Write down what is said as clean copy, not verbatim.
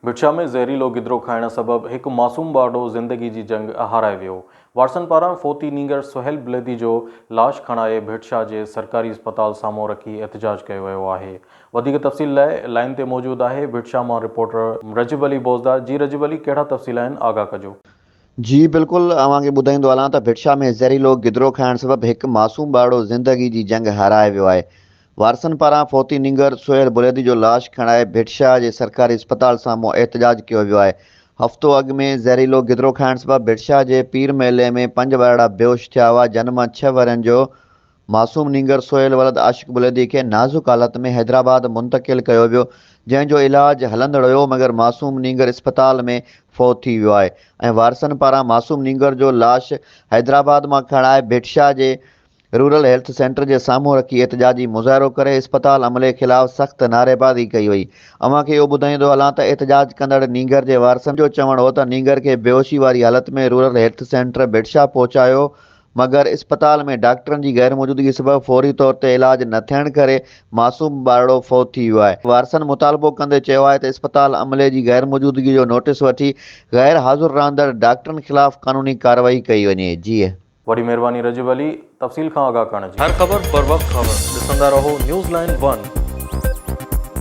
ڀٽشاهه ۾ زهريلو گدرو کائڻ سبب هڪ معصوم ٻارڙو زندگي جي جنگ هارائي ويو. وارثن پاران فوتي نينگر سهيل بليدي جو لاش کڻائي ڀٽشاهه جي سرڪاري اسپتال سامهون رکي احتجاج ڪيو ويو آهي. وڌيڪ تفصيل لاء لائين تي موجود آهي ڀٽشاهه مان رپورٽر رجب علي بوزدار جي رجب علي ڪهڙا تفصيل آهن آگاهه ڪجو. جي بلڪل اوهان کي ٻڌائيندو هلان ته ڀٽشاهه ۾ زهريلو گدرو کائڻ سبب هڪ معصوم ٻارڙو زندگي جي جنگ هارائي ويو آهي. وارثن پاران فوتي نينگر سهيل بليدي جو لاش کڻائي ڀٽ شاهه جي سرڪاري اسپتال سامهون احتجاج ڪيو ويو آهي. هفتو اڳ ۾ زهريلو گدرو کائڻ سبب ڀٽ شاهه جي پير محلي ۾ پنج ٻارڙا بيهوش ٿيا هئا جن مان ڇهه ورهين جو معصوم نينگر سهيل ولد عاشق بليدي کي نازڪ حالت ۾ حيدرآباد منتقل ڪيو ويو جنهن جو علاج هلندڙ هيو مگر معصوم نينگر اسپتال ۾ فوت ٿي ويو آهي ۽ وارثن پاران معصوم نينگر جو لاش حيدرآباد مان کڻائي ڀٽ شاهه جي رورل هيلٿ سينٽر جي سامهون رکي احتجاجي مظاهرو ڪري اسپتال عملي خلاف سخت نعريبازي ڪئي وئي. اوهان کي اهو ٻڌائيندو هلان ته احتجاج ڪندڙ نينگر جي وارثن جو چوڻ هو ته نينگر کي بيهوشي واري حالت ۾ رورل هيلٿ سينٽر ڀٽشاهه پهچايو مگر اسپتال ۾ ڊاڪٽرن جي غيرموجودگي سبب فوري طور تي علاج نه ٿيڻ ڪري معصوم ٻارڙو فوت ٿي ويو آهي. وارثن مطالبو ڪندي چيو آهي ته اسپتال عملي جي غيرموجودگي جو نوٽيس وٺي غير حاضر رهندڙ ڊاڪٽرن خلاف قانوني ڪارروائي ڪئي وڃي. جي. وڏي مهرباني رجب علي تفصيل کان آگاهه ڪرڻ جي. هر خبر بروقت خبر ڏسندا رهو نيوز لائين ون.